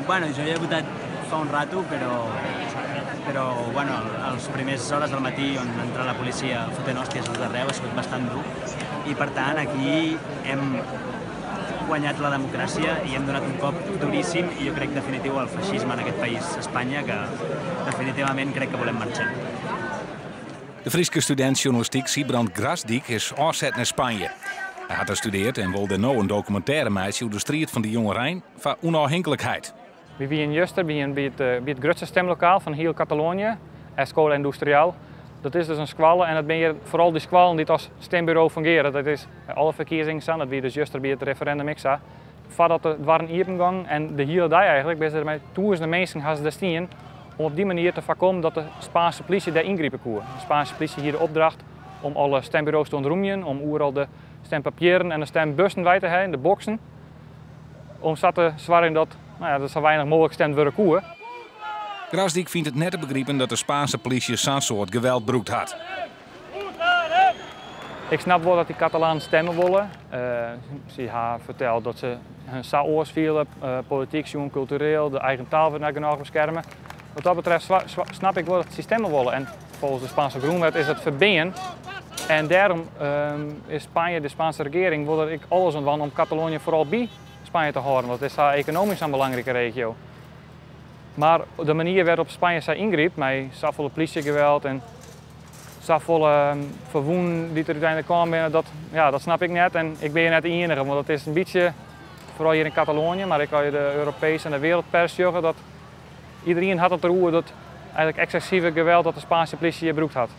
Bueno, jo ja he votat fa un rato, però bueno, els primers hores del matí on entra la policia fotent hòsties a tot arreu ha sigut bastant dur i, per tant, aquí hem guanyat la democràcia i hem donat un cop duríssim i jo crec definitiu al feixisme en aquest país, Espanya, que definitivament crec que volem marxar. De Fryske studint sjoernalistyk Sybrand Grasdyk is ôfset nei Spanje. Hy hat der studearre en wol dêr no in dokumintêre meitsje oer de striid fan de jongerein foar ûnôfhinklikheid. Wy wiene juster by it grutste stimlokaal fan hiel Kataloanië, Escola Industrial. Dat is dus in skoalle en dat binne hjir foaral dy skoallen dy't as stimburo fungearje. Dat is by alle ferkiezings sa, dat wie dus juster by it referindum ek sa. Foardat de doarren iepen gongen en de hiele dei eigentlik, binne se der mei tûzenen minsken ha se der stien om op dy manier te foarkommen dat de Spaanske polysje dêr yngripe koe. De Spaanske polysje hie de opdracht om alle stimburo's te ûntromjen, om oeral de stimpapieren en de stimbussen wei te heljen, de boksen, om sa te soargjen dat, no ja, der sa weinich mooglik stimd wurde koe. Grasdyk fynt it net te begripen dat de Spaanske polysje sa'n soart geweld brûkt hat. Ik snap wol dat dy Katalanen stimme wolle. Se ha ferteld dat se har sa oars fiele, polityk sjoen, kultureel, de eigen taal wurdt net genôch beskerme. Wat dat betreft snap ik wol dat se stimme wolle. En folgens de Spaanske grûnwet is it ferbean. En dêrom is Spanje, de Spaanske regearing, wol der ek alles oan dwaan om Kataloanië foaral by Spanje te hâlden, want it is sa ekonomysk in belangrike regio. Mar de manier wêrop't Spanje sa yngrypt, mei safolle polysjegeweld en safolle ferwûnen dy't der úteinlik kaam binne, dat, ja, dat snap ik net. En ik bin net de iennige, want it is in bytsje, foaral hjir yn Kataloanië, mar ek as je de Europeeske en de wereldpers sjogge, dat iderien hat it deroer dat eigentlik eksessive geweld dat de Spaanske polysje hjir brûkt hat.